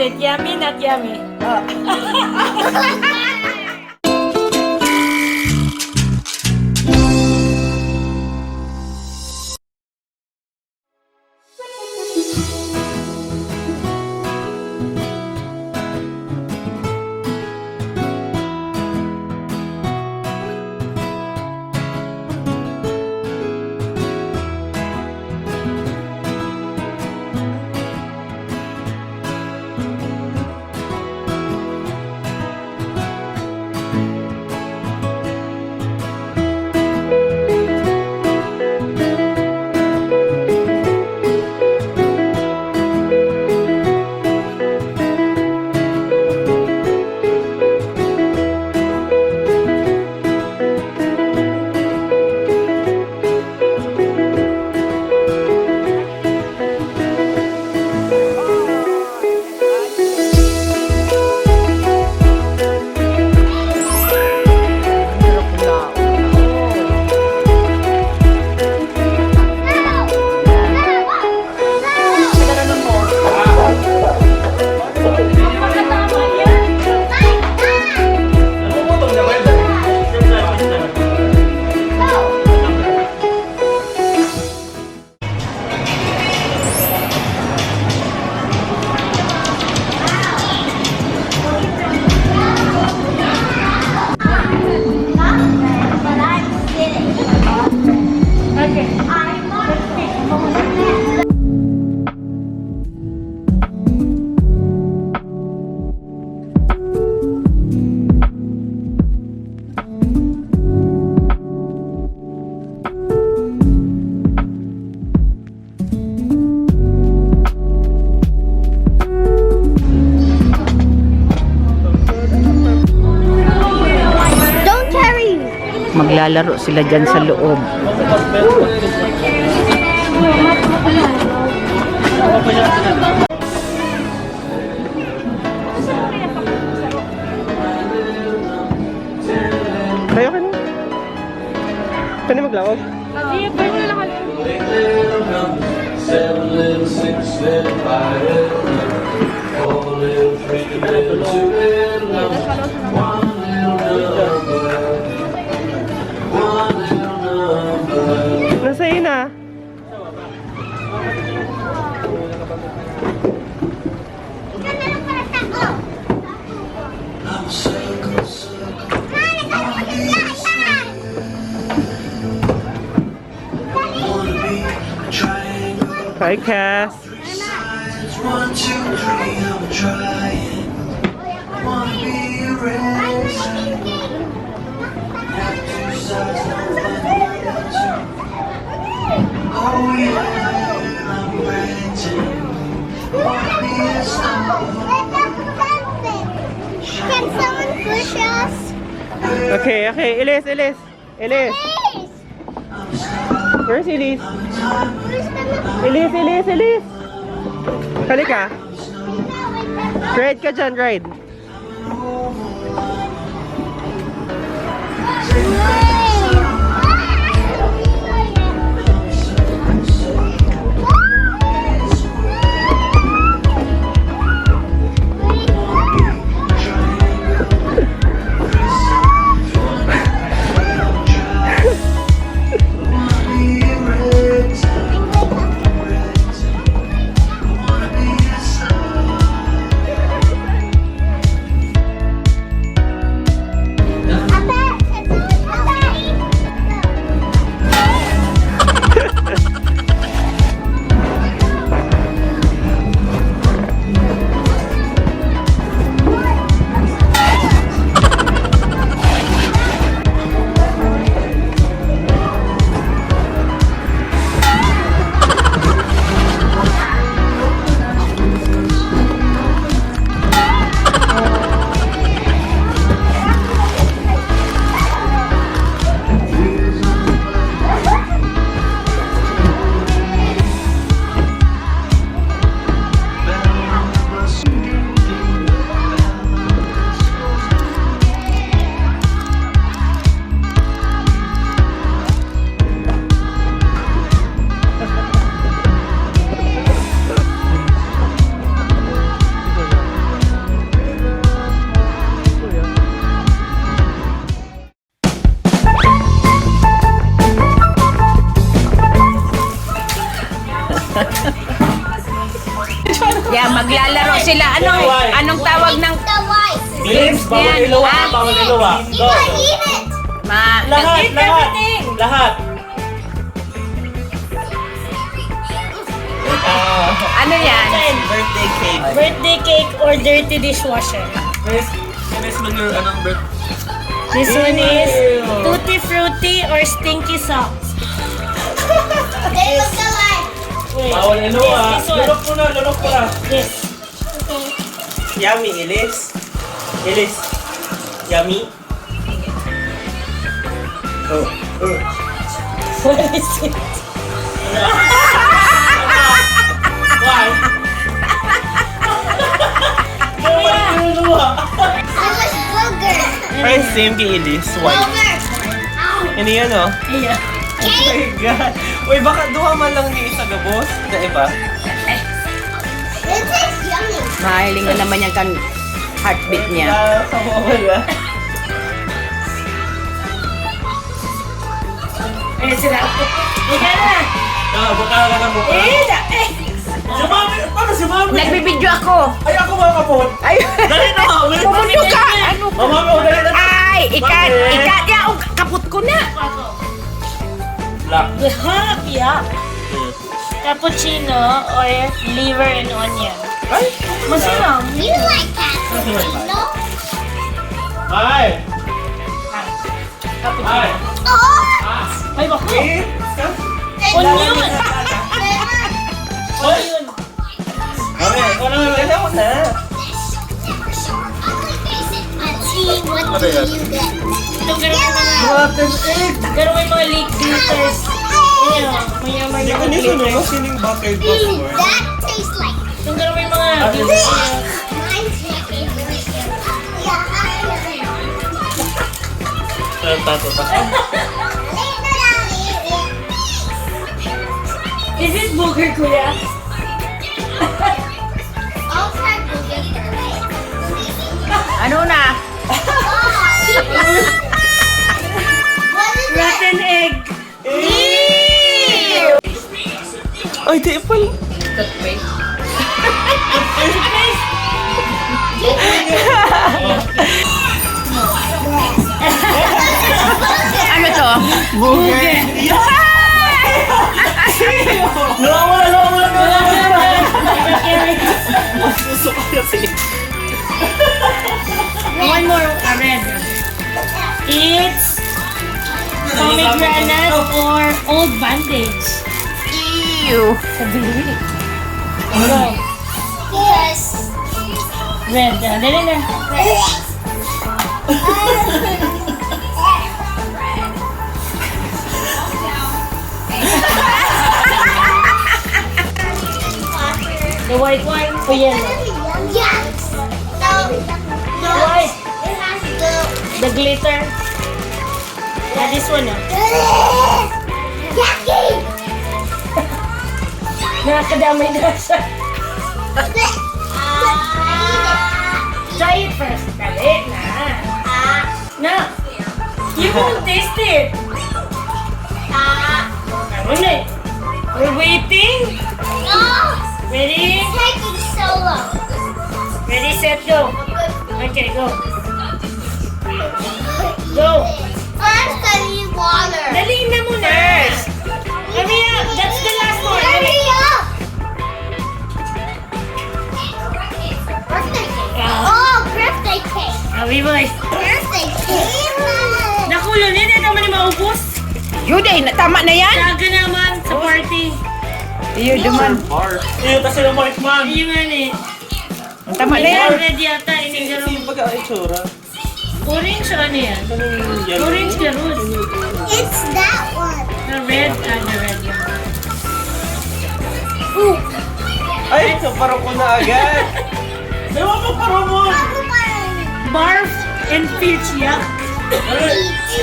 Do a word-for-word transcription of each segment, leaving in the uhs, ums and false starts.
Yummy, not yummy. Oh. Don't carry! Maglalaro sila dyan sa loob. Tayo ka na. Pwede maglaog? Sige, pwede na lang. Seven little six little fire, four little three little two little one little number, one little number. Nasa ina? Hi, Cass. One, two, three, I'm trying. Wanna be a raisin. Have two sides, no one. Oh yeah, I'm waiting. Wanna be a star. Can someone push us? Okay, okay. Elise, Elise. Elise. Where's Elise? Elise, Elise, Elise. Halika. Ride ka dyan, ride. Naglalaro sila. Anong, anong tawag ng Games, bawal yan. Iluwa, ah, bawal iluwa. Go. Ma-, lahat, lahat. Lahat. Ah, ano yan? Birthday cake. Birthday cake or dirty dishwasher? Guys, guys, mag-, anong birth-, This one is Tutti Frutti or Stinky Socks? Wait. Bawal iluwa. This, this one. Lunok muna, lunok muna. Yes. Yummy, Ilis. Ilis. Yummy. Oh, oh. What is it? Why? Why ka naluluha? I was booger. Ay, same kay Ilis. Why? Booger. Ow. Ano yan, oh? Iya. Oh my God. Uy, baka duha man lang ni isa gabos. Sa iba? This is yummy. Mahiling na naman yan kan heartbeat niya. Ah, sa mga wala. Eh, sila. Ika na. Ah, baka ka na, baka. Eh, da-, eh. Si Mami, paano si Mami? Nagbibidyo ako. Ay, ako makakapot. Ay. Dali na, Mami. Pumunta ka. Ano ka? Mama, oh, dali na. Ay, ikat, Mami. Ikat niya. Oh, kapot ko na. Black. Hapya. Hmm. Cappuccino or liver and onion? Ay. Masiram. You like cappuccino? Ay. Ah, cappuccino. Ay. Oh! Ay, bakit? Eh, ka-, onion. Onion. Mami, ikaw na, ikaw na. Let's see, what do you get? Ito, ganun yung mga, rotten egg! Ganun yung mga lake glitters. Ayan, may, may mga glitters. Hindi ko nyo sinuno, sining butter. That tastes like. Ito, ganun yung mga glitters. Mine's my favorite. Ang tato pa. Is this booger, kuya? I'll try booger first. Ano na? What is that? Rotten egg. Ew! Ay, di pala. Toothpaste. Ano to? Booger. Nawawala, nawawala, nawawala. Masusuka kasi. One more, uh, red. It's pomegranate or old bandage. Ew. Sabi. Ano? Yes. Red, ah, dali na. Red. The white one? O yellow? Yes. No. No. White. It has the, the glitter. Yeah, this one, ah. Yucky! Nakakadamay na siya. Ah. Try it first. Dali na. Ah. Na. You won't taste it. Ah. Ano na eh? We're waiting. No. Ready? It's taking so long. Ready, set, go. Okay, go. Go. First, I need water. Dali na muna. First. Hurry up. That's the last one. Hurry up. Birthday cake. Ah. Oh, birthday cake. Happy boy. Birthday cake. Nakulo niya, di naman yung maubos. Yun eh, na-, tama na yan. Saga naman sa party. Iyo, duman. Iyo, tas yung white man. Iyo nga ni. Tama na yan. Red yata, ini. Same baga ang itsura. Orange o ano yan? Yellow. Orange ka, Ruth. It's that one. The red, ah, the red yan. Ooh. Ay, naparong ko na agad. Di ba magparong mo? Ako pa rin. Barf and peach, yuck. Peach.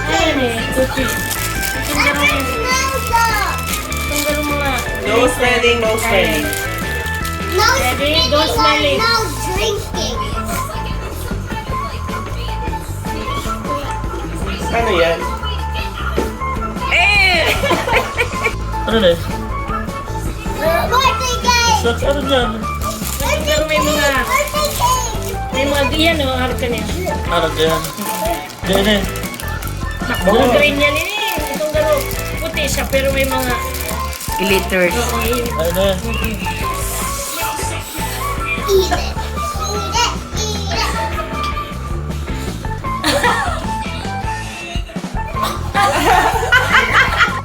Ayan eh, cookie. Itong ganun. Itong ganun mo nga. No smelling, no smelling. No smelling, no drinking. Ano yan? Eh! Ano na? Birthday cake! Sa ano dyan? Pero may mga, may mga diyan, oh, harap ka niya. Ano dyan? Diyan eh. Naku, green yan eh. Itong garo, puti siya, pero may mga Glitters. Oo, yun. Ano?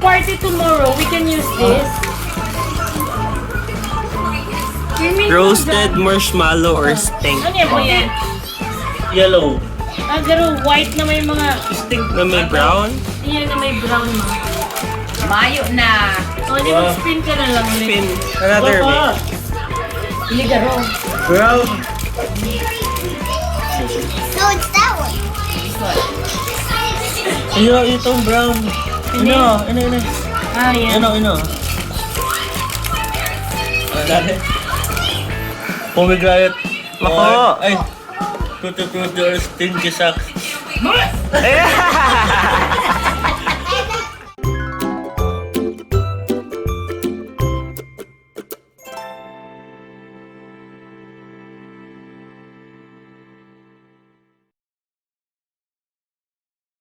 Party tomorrow, we can use this. Roasted marshmallow or stink. Ano yan po yan? Yellow. Ah, garo, white na may mga Stink na may brown. Yan na may brown mo. Mayo na. O, di mag-spin ka na lang ulit. Spin. Another way. Hindi garo. Brown. No, it's that one. Iyo, itong brown. Ino, ino, ino. Ah, yan. Ino, ino. Ang dami. Pomegranate. Mako. Ay. Tutti frutti or stinky socks.